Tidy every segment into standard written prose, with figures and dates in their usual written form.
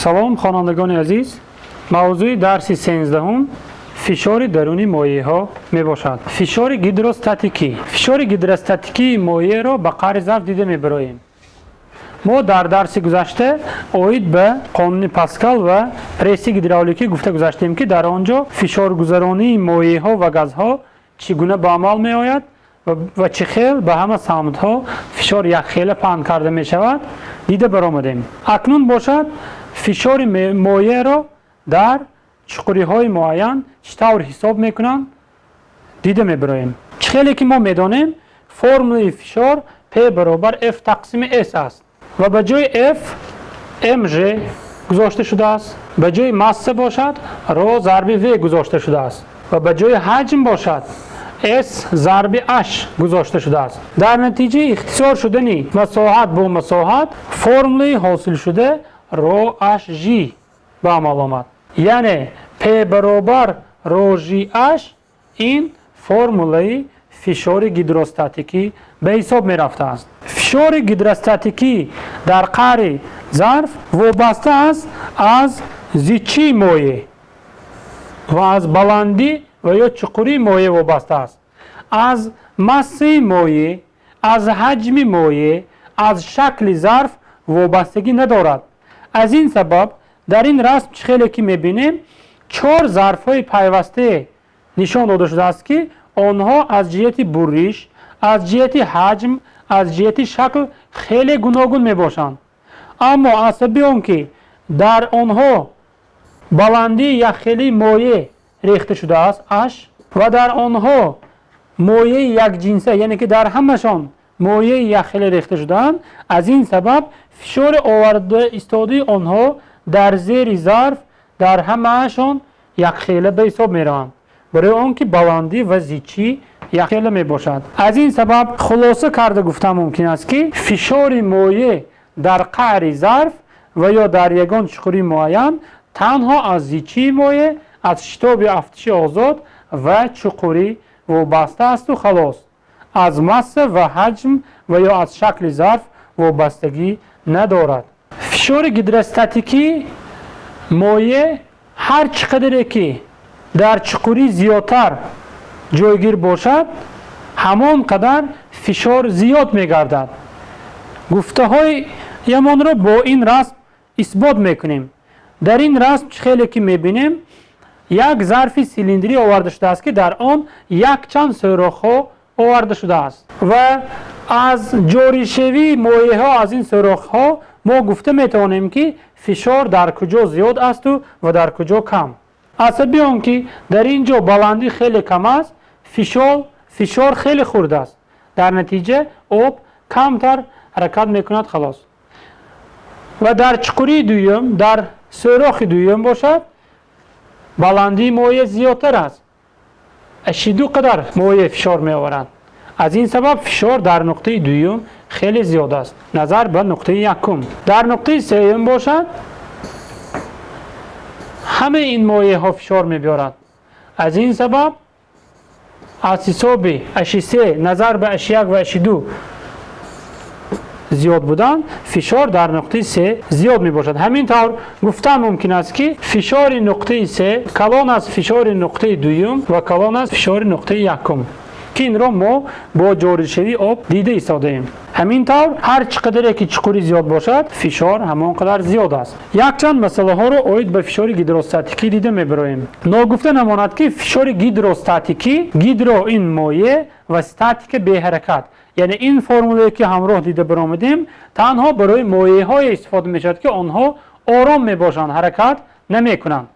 Салом, хонандагони азиз. Мавзӯи дарси 13-ум фишори даруни моеъҳо мебошад. Фишори гидростатикӣ. Фишори гидростатикии моеъро ба қаъри зарф дида мебароем. Мо дар дарси гузашта оид ба қонуни Паскал ва пресси гидравликӣ гуфта гузаштем, ки дар он ҷо фишоргузаронии моеъҳо ва газҳо чӣ гуна ба амал меояд ва чӣ хел ба ҳама самтҳо фишор якхела паҳн карда мешавад, дида баромадем. Акнун бошад, фишори моеъро дар чуқуриҳои муайян чӣ тавр ҳисоб мекунанд, дида мебароем. Чӣ хеле ки мо медонем, формулаи фишор P баробар F тақсими S аст ва ба ҷои F mg гузошта шудааст, ба ҷои масса бошад, ро зарби V гузошта шудааст ва ба ҷои ҳаҷм бошад, S зарби H гузошта шудааст. Дар натиҷаи ихтисор шудани масоҳат бо масоҳат, формулаи ҳосилшуда ро H G ба амал омад, яъне P баробар ро G H. Ин формулаи фишори гидростатикӣ ба ҳисоб мерафтааст. Фишори гидростатикӣ дар қаъри зарф вобаста аст аз зичии моеъ ва аз баландӣ ва ё чуқурии моеъ вобаста аст, аз массаи моеъ, аз ҳаҷми моеъ, аз шакли зарф вобастагӣ надорад. Аз ин сабаб дар ин расм, чӣ хеле ки мебинем, чор зарфҳои пайвастае нишон дода шудааст, ки онҳо аз ҷиҳати буриш, аз ҷиҳати ҳаҷм, аз ҷиҳати шакл хеле гуногун мебошанд, аммо аз сабаби он ки дар онҳо баландии якхелии моеъ рехта шудааст аш ва дар онҳо моеи якҷинса, яъне ки дар ҳамашон моеи якхеле рехта шудаанд, аз ин сабаб фишори оварда истодаи онҳо дар зери зарф дар ҳамаашон якхела ба ҳисоб мераванд, барои он ки баландӣ ва зичӣ якхела мебошад. Аз ин сабаб хулоса карда гуфтан мумкин аст, ки фишори моеъ дар қаъри зарф ва ё дар ягон чуқурии муайян танҳо аз зичии моеъ, аз шитоби афтиши озод ва чуқурӣ вобаста асту халос, аз масса ва ҳаҷм ва ё аз шакли зарф вобастагӣ надорад. Фишори гидростатикӣ моеъ ҳар чӣ қадаре ки дар чуқурӣ зиёдтар ҷойгир бошад, ҳамон қадар фишор зиёд мегардад. Гуфтаҳоямонро бо ин расм исбот мекунем. Дар ин расм, чӣ хеле ки мебинем, як зарфи силиндрӣ оварда шудааст, ки дар он якчанд сӯрохҳо оварда шудааст, ва аз ҷоришавии моеъҳо аз ин сӯрохҳо мо гуфта метавонем, ки фишор дар куҷо зиёд асту ва дар куҷо кам. Аз сабаби он ки дар ин ҷо баландӣ хеле кам аст, фишор хеле хурд аст, дар натиҷа об камтар ҳаракат мекунад, халос. Ва дар чуқурии дуюм, дар сӯрохи дуюм бошад, баландии моеъ зиёдтар аст, ашиду қадар моеъ фишор меоварад. Аз ин сабаб фишор дар нуқтаи дуюм хеле зиёд аст назар ба нуқтаи якум. Дар нуқтаи сеюм бошад, ҳамаи ин моеъҳо фишор мебиёрад. Аз ин сабаб аз ҳисоби аши се назар ба аши як ва аши ду зиёд будан, фишор дар нуқтаи се зиёд мебошад. Ҳамин тавр гуфтан мумкин аст, ки фишори нуқтаи се калон аз фишори нуқтаи дуюм ва калон аз фишори нуқтаи якум, ки инро мо бо ҷоришавии об дида истодаем. Ҳамин тавр, ҳар чӣ қадаре ки чуқурӣ зиёд бошад, фишор ҳамон қадар зиёд аст. Якчанд масъалаҳоро оид ба фишори гидростатикӣ дида мебароем. Ногуфта намонад, ки фишори гидростатикӣ, гидро ин моеъ ва статика беҳаракат, яъне ин формулае ки ҳамроҳ дида баромадем, танҳо барои моеъҳое истифода мешавад, ки онҳо ором мебошанд, ҳаракат намекунанд.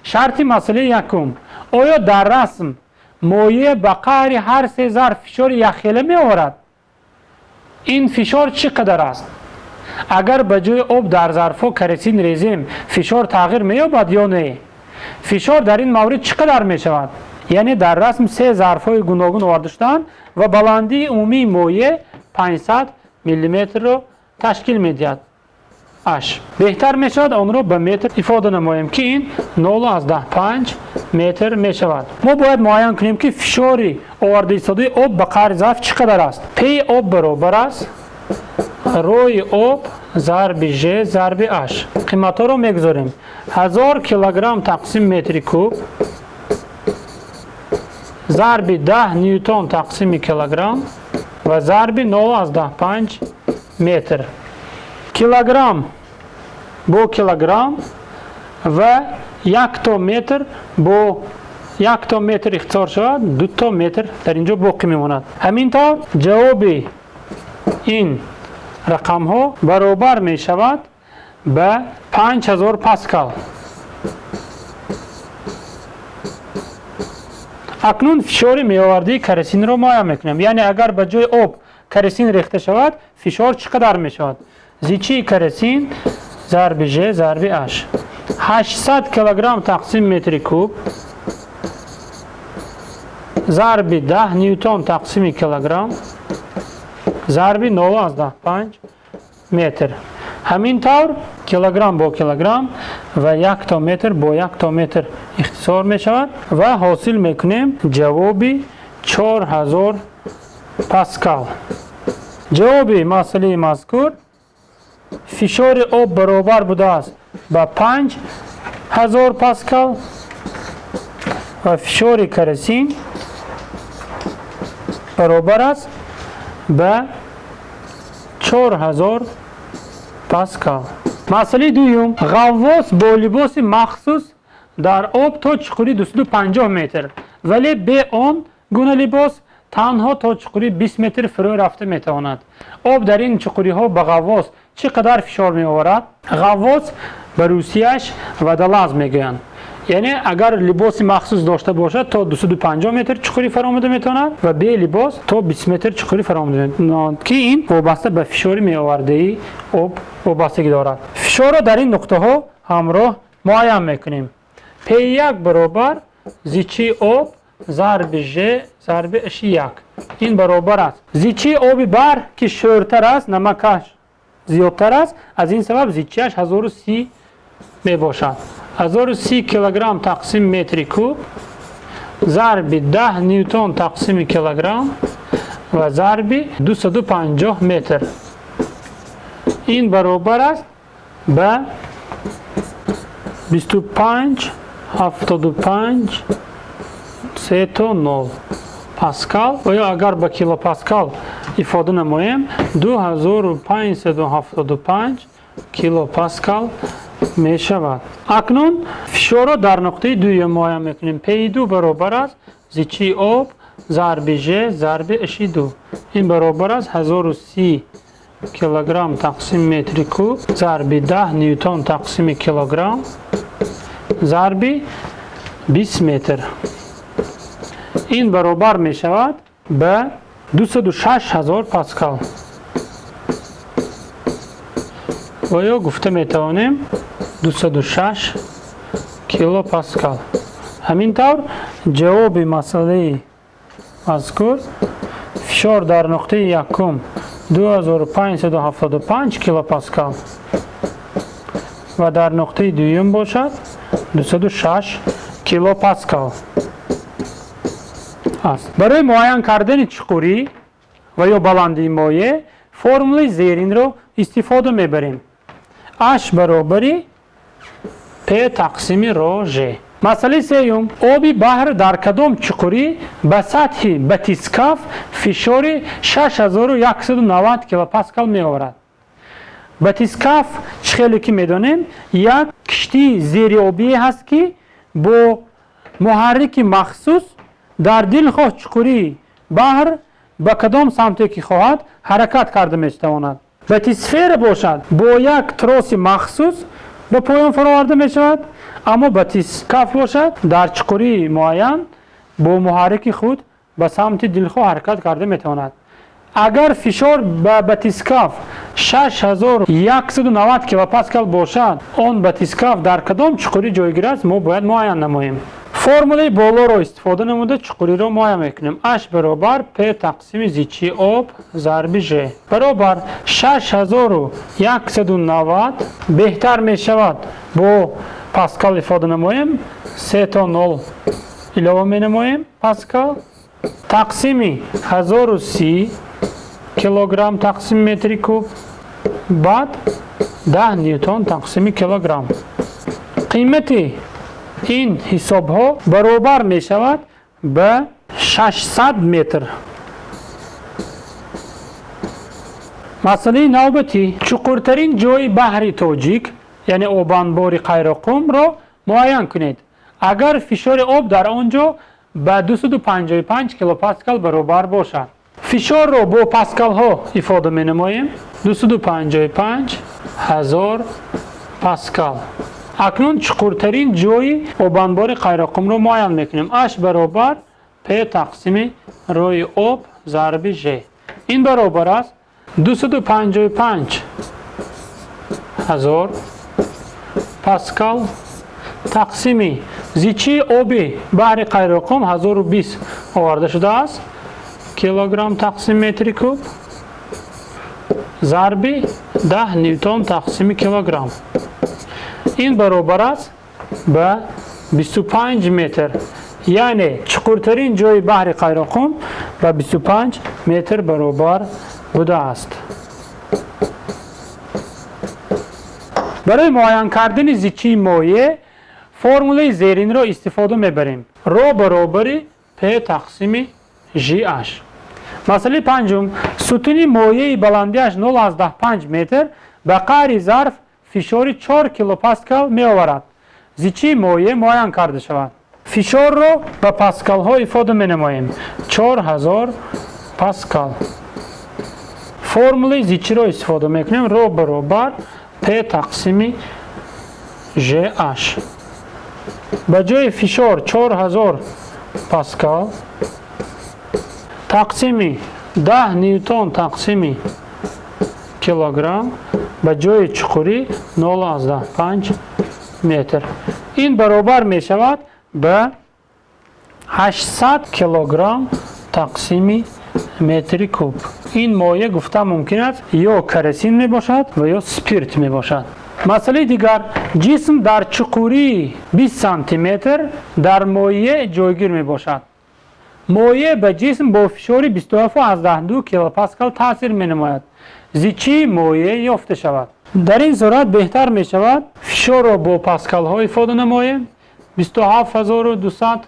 Шарти масъалаи якум: оё дар расм моеъ ба қаъри ҳар се зарф фишори якхела меоварад? Ин фишор чӣ қадар аст? Агар ба ҷои об дар зарфҳо керосин резем, фишор тағйир меёбад ё не? Фишор дар ин маврид чӣ қадар мешавад? Яъне дар расм се зарфҳои гуногун оварда шудаанд ва баландии умумии моеъ 500 миллиметрро ташкил медиҳад аш. Беҳтар мешавад онро ба метр ифода намоем, ки ин 0,5 метр мешавад. Мо бояд муайян кунем, ки фишори оварда истодаи об ба қаъри зарф чӣ қадар аст. Пи об баробар аст рои об зарби ж зарби h. Қиматҳоро мегузорем. 1000 килограмм тақсим метри куб зарби 10 ньютон тақсими килограмм ва зарби 0,5 метр. Килограмм бо килограмм ва 1 то метр бо 1 то метр ихтисор шавад, 2 то метр дар инҷо боқӣ мемонад. Ҳамин тавр ҷавоби ин рақамҳо баробар мешавад ба 5000 паскал. Акнун фишори меовардии керосинро муайян мекунем. Яъне агар ба ҷои об керосин рехта шавад, фишор чӣ қадар мешавад? Зичии керосин зарби ж зарби h. 800 килограмм тақсим метри куб зарби 10 ньютон тақсими килограмм зарби 0,5 метр. Ҳамин тавр килограмм бо килограмм ва 1 то метр бо 1 то метр ихтисор мешавад ва ҳосил мекунем ҷавоби 4000 паскал. Ҷавоби масъалаи мазкур: фишори об баробар будааст ба 5000 паскал ва фишори керосин баробар аст ба 4000 паскал. Масъалаи дуюм: ғаввос бо либоси махсус дар об то чуқури 250 метр, вале бе он гуна либос танҳо то чуқури 20 метр фурӯ рафта метавонад. Об дар ин чуқуриҳо ба ғаввос чӣ қадар фишор меоварад? Ғаввос ба русияш водолаз мегӯянд. Яъне агар либоси махсус дошта бошад, то 250 метр чуқурӣ фаромада метавонад ва бе либос то 20 метр чуқурӣ фаромада метавонад, ки ин вобаста ба фишори меовардаи об вобастагӣ дорад. Фишорро дар ин нуқтаҳо ҳамроҳ муайян мекунем. P1 баробар зичии об зарби ж зарби H1. Ин баробар аст зичии оби баҳр, ки шӯртар аст, намакаш зиёдтар аст, аз ин сабаб зичиаш 1030 мебошад. 1030 килограмм тақсим метри куб зарби 10 ньютон тақсими килограмм ва зарби 250 метр. Ин баробар аст ба 25 75 3 то 0 паскал, ва ё агар ба килопаскал ифода намоем, 2575 килопаскал мешавад. Акнун фишорро дар нуқтаи дуюм муайян мекунем. P2 баробар аст зичии об зарби ж зарби H2. Ин баробар аст 1030 килограмм тақсим метри куб зарби 10 ньютон тақсими килограмм зарби 20 метр. Ин баробар мешавад ба 206 000 паскал. Ва ё гуфта метавонем 206 килопаскал. Ҳамин тавр ҷавоби масъалаи мазкур: фишор дар нуқтаи якум 2575 килопаскал ва дар нуқтаи дуюм бошад 206 килопаскал аст. Барои муайян кардани чуқурӣ ва ё баландии моеъ формулаи зеринро истифода мебарем. H баробари P тақсими ро Ж. Масъалаи сеюм: оби баҳр дар кадом чуқурӣ ба сатҳи батискаф фишори 6190 килопаскал меоварад? Батискаф, чӣ хеле ки медонем, як киштии зериобие ҳаст, ки бо муҳаррики махсус дар дилхоҳ чуқурии баҳр ба кадом самте ки хоҳад ҳаракат карда метавонад. Батисфера бошад, бо як троси махсус ба поён фароварда мешавад, аммо батискаф бошад, дар чуқурии муайян бо муҳаррики худ ба самти дилхоҳ ҳаракат карда метавонад. Агар фишор ба батискаф 6190 килопаскал бошад, он батискаф дар кадом чуқурӣ ҷойгир аст, мо бояд муайян намоем. Формулаи болоро истифода намуда чуқуриро муайян мекунем. H баробар P тақсими зичии об зарби Ж баробар 6190, беҳтар мешавад бо паскал ифода намоем, 3 то 0 илова менамоем паскал, тақсими 1030 килограмм тақсими метри куб Баъд 10 ньютон тақсими килограмм. Қимати ин ҳисобҳо баробар мешавад ба 600 метр. Масъалаи навбатӣ: чуқуртарин ҷои баҳри Тоҷик, яъне обанбори Қайроққумро муайян кунед. Агар фишори об дар он ҷо ба 255 килопаскал баробар бошад. Фишорро бо паскалҳо ифода менамоем. 255 ҳазор паскал. Акнун чуқуртарин ҷои обанбори Қайроққумро муайян мекунем. H баробар P тақсими рӯи об зарби Ж. Ин баробар аст 255 ҳазор паскал тақсими зичии оби баҳри Қайроққум 1020 оварда шудааст килограмм тақсим метри куб зарби 10 ньютон тақсими килограмм. Ин баробар аст ба 25 метр. Яъне чуқуртарин ҷои баҳри Қайроққум ба 25 метр баробар будааст. Барои муайян кардани зичии моеъ формулаи зеринро истифода мебарем. Ро баробари П тақсими ЖH. Масъалаи панҷум: сутуни моеи баландиаш 0,5 метр ба қаъри зарф фишори 4 килопаскал меоварад. Зичии моеъ муайян карда шавад. Фишорро ба паскалҳо ифода менамоем. 4000 паскал. Формулаи зичиро истифода мекунем. Ро баробар П тақсими ЖH. Ба ҷои фишор 4000 паскал тақсими 10 ньютон тақсими килограмм ба ҷои чуқурӣ 0,5 метр. Ин баробар мешавад ба 800 килограмм тақсими метри куб. Ин моеъ гуфта мумкин аст ё керосин мебошад ва ё спирт мебошад. Масъалаи дигар: ҷисм дар чуқурии 20 сантиметр дар моеъ ҷойгир мебошад. Моеъ ба ҷисм бо фишори 27,2 килопаскал таъсир менамояд. Зичии моеъ ёфта шавад. Дар ин сурат беҳтар мешавад фишорро бо паскалҳо ифода намоем. 27200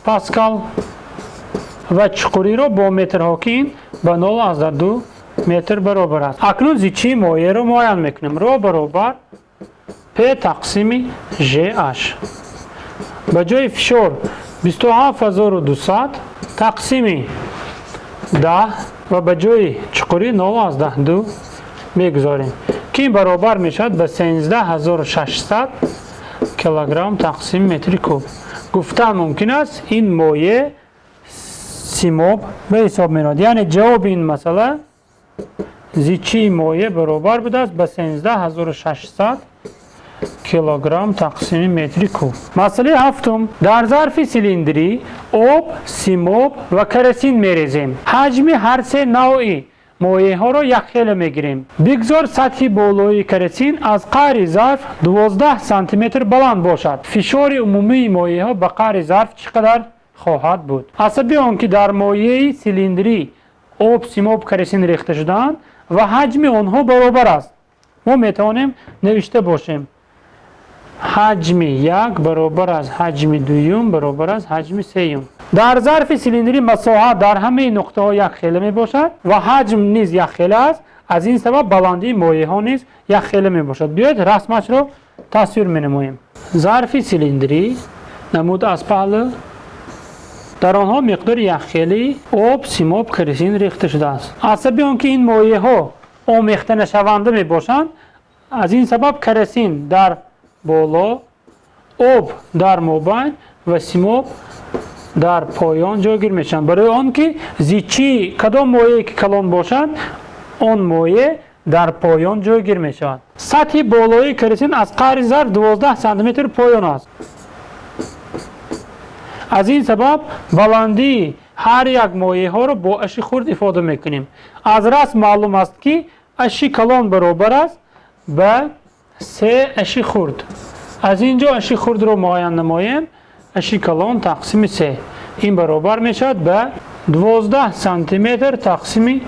паскал ва чуқуриро бо метрҳо, ки ин ба 0,2 метр баробар аст. Акнун зичии моеъро муайян мекунем. Ро баробар П тақсими ЖH. Ба ҷои фишор 27200 тақсими 10 ва ба ҷои чуқурӣ 0,2 мегузорем, ки ин баробар мешавад ба 13600 килограмм тақсими метри куб. Гуфтан мумкин аст, ин моеъ симоб ба ҳисоб меравад. Яъне ҷавоби ин масъала: зичии моеъ баробар будааст ба 13600 килограмм тақсими метри куб. Масъалаи ҳафтум: дар зарфи силиндрӣ об, симоб ва керосин мерезем. Ҳаҷми ҳар се навъи моеъҳоро якхела мегирем. Бигзор сатҳи болои керосин аз қаъри зарф 12 сантиметр баланд бошад. Фишори умумии моеъҳо ба қаъри зарф чӣ қадар хоҳад буд? Асаби он ки дар моеъи силиндрӣ об, симоб, керосин рехта шудаанд ва ҳаҷми онҳо баробар аст, мо метавонем навишта бошем: ҳаҷми як баробар аз ҳаҷми дуюм баробар аз ҳаҷми сеюм. Дар зарфи силиндрӣ масоҳат дар ҳамаи нуқтаҳо якхела мебошад ва ҳаҷм низ якхела аст. Аз ин сабаб баландии моеъҳо низ якхела мебошад. Биёед, расмашро тасвир менамоем. Зарфи силиндрӣ намуд аз паҳлӯ, дар онҳо миқдори якхелии об, симоб, керосин рехта шудааст. Аз сабаби он ки ин моеъҳо омехтанашаванда мебошанд, аз ин сабаб керосин дар боло, об дар мобайн ва симоб дар поён ҷойгир мешаванд. Барои он ки зичии кадом моее ки калон бошад, он моеъ дар поён ҷойгир мешавад. Сатҳи болоии керосин аз қаъри зарф 12 сантиметр поён аст. Аз ин сабаб баландии ҳар як моеъҳоро бо аши хурд ифода мекунем. Аз расм маълум аст, ки аши калон баробар аст ба се аши хурд. Аз ин ҷо аши хурдро муайян намоем. Аши калон тақсими се, ин баробар мешавад ба 12 сантиметр тақсими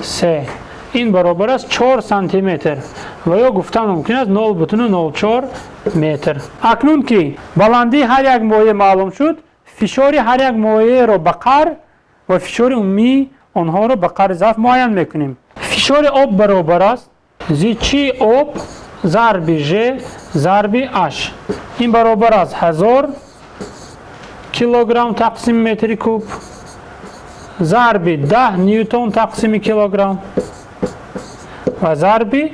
се. Ин баробар аст 4 сантиметр ва ё гуфтан мумкин аст 0,04 метр. Акнун ки баландии ҳар як моеъ маълум шуд, фишори ҳар як моеъро ба қаър ва фишори умумии онҳоро ба қаъри зарф муайян мекунем. Фишори об баробар аст зичии об зарби ж зарби h. Ин баробар аст 1000 килограмм тақсими метри куб зарби 10 ньютон тақсими килограмм ва зарби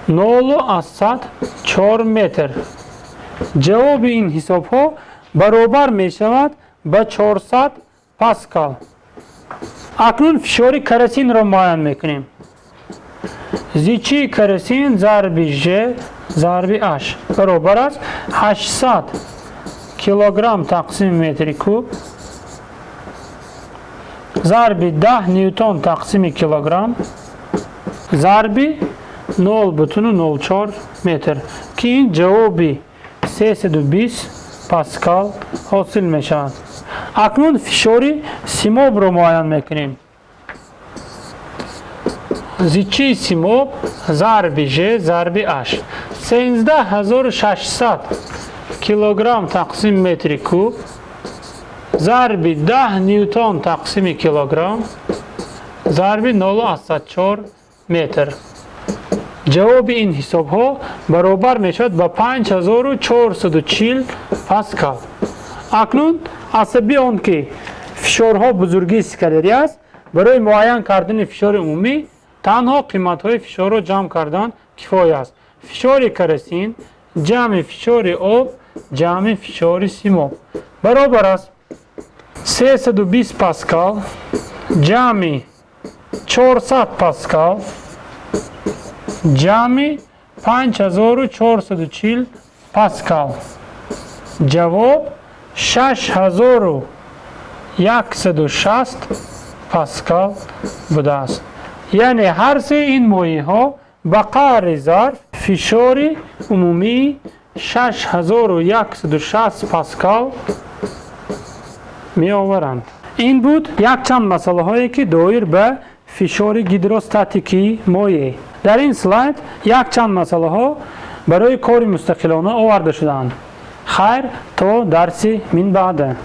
0,04 метр. Ҷавоби ин ҳисобҳо баробар мешавад ба 400 паскал. Акнун фишори керосинро муайян мекунем. Зичии керосин зарби ж зарби h баробар аст 800 килограмм тақсими метри куб зарби 10 ньютон тақсими килограмм зарби 0,04 метр, ки ин ҷавоби 320 паскал ҳосил мешавад. Акнун фишори симобро муайян мекунем. Зичии симоб зарби ж зарби h 13600 килограмм тақсими метри куб зарби 10 ньютон тақсими килограмм зарби 0,4 метр. Ҷавоби ин ҳисобҳо баробар мешавад ба 5440 паскал. Акнун аз сабаби он ки фишорҳо бузургии скалярӣ аст, барои муайян кардани фишори умумӣ танҳо қиматҳои фишорро ҷамъ кардан кифоя аст. Фишори керосин ҷамъи фишори об ҷамъи фишори симоб баробар аст 320 паскал ҷамъи 400 паскал ҷамъи 5440 паскал. Ҷавоб 6160 паскал будааст. Яъне ҳар се ин моеъҳо ба қаъри зарф фишори умумии 6160 паскал меоваранд. Ин буд якчанд масъалаҳое, ки доир ба фишори гидростатикии моеъ. Дар ин слайд якчанд масъалаҳо барои кори мустақилона оварда шудаанд. Хайр, то дарси минбаъда.